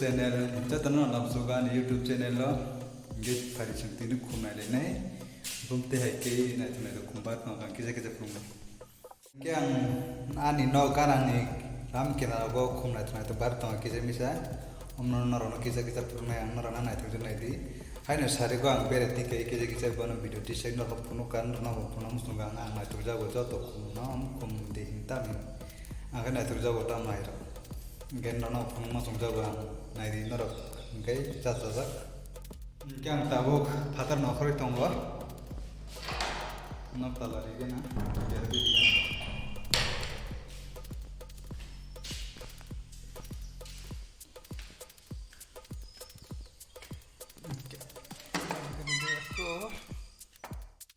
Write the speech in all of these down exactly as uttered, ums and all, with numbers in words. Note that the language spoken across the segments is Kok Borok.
Channel, jotono lamsugo ani YouTube channel o, hingke phari chwng tini khum nailainai, bumte hai khe naithok naithok khum bar tongkha, kisa kisa khum. Hingke ang ani nok ganangni lam kinaro bo khum naithok naithok bar tongkha kisa misa, omno norokno kisa kisa phunuknai ang norokno naithok naidi. Haino sarigo ang bere tikhe kisa kisa bono video tisai norokno phunukha, norokno phunuk muchungo ang, ang naithok jago joto khum no khum de hinta ang khe naithok jago tamo hai rok. Hingke nono phunukma chwngjago ang, naidi norok hingke chachajak. Hingke ang tabuk phatar nokhorwi tongo. Nok tala rigena.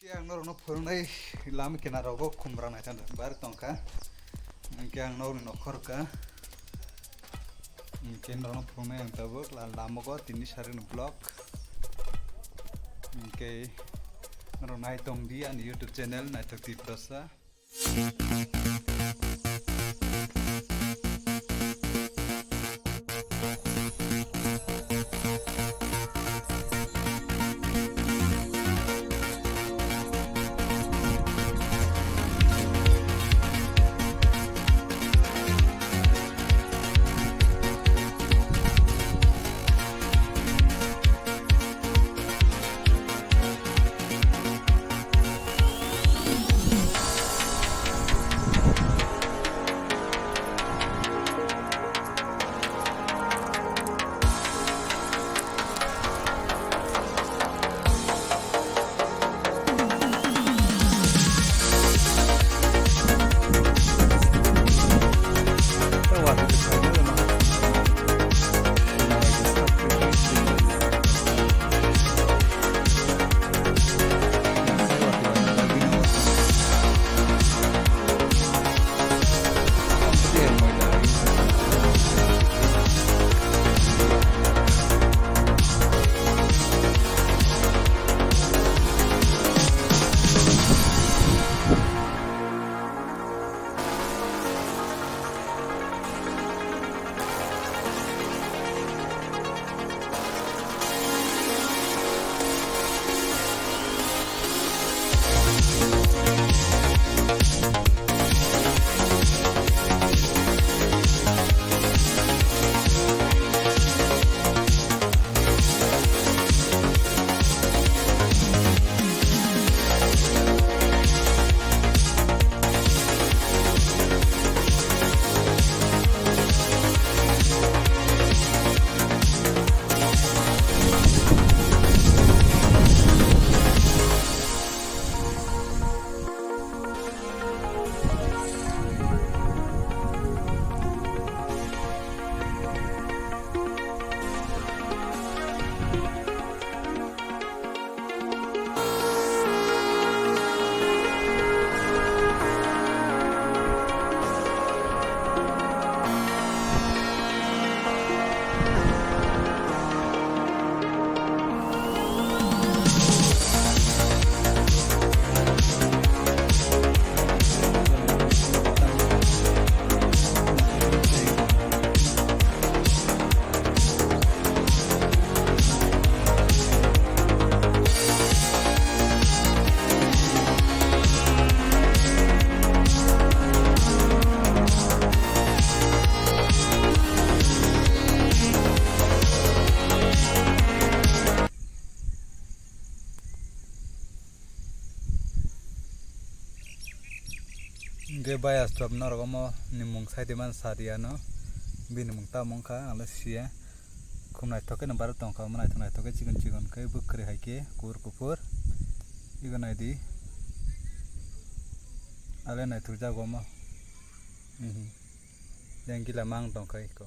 Hingke ang norokno phunuknai lama kinarogo khum rang naithok bar tongkha. Hingke ang norokni nokhor kha. Hingke norokno phunuknai ang tabuk la-, lamogo tini sarikni vlog. Hingke norok naitongdi ani YouTube channel Naithok Tiprasa. Hingke bai aswk norok omo ni mung sai di man sa di ano, bini mung tamo wngkha ang le siya. Khum naithok khe no barok tongkha, omo naithok naithok khe chikon chikon khe bwkhwrwi hai khe kuphur kuphur. Ego naidi, ale naithok jago omo. Mhm. Yang gila mang tongkha eko.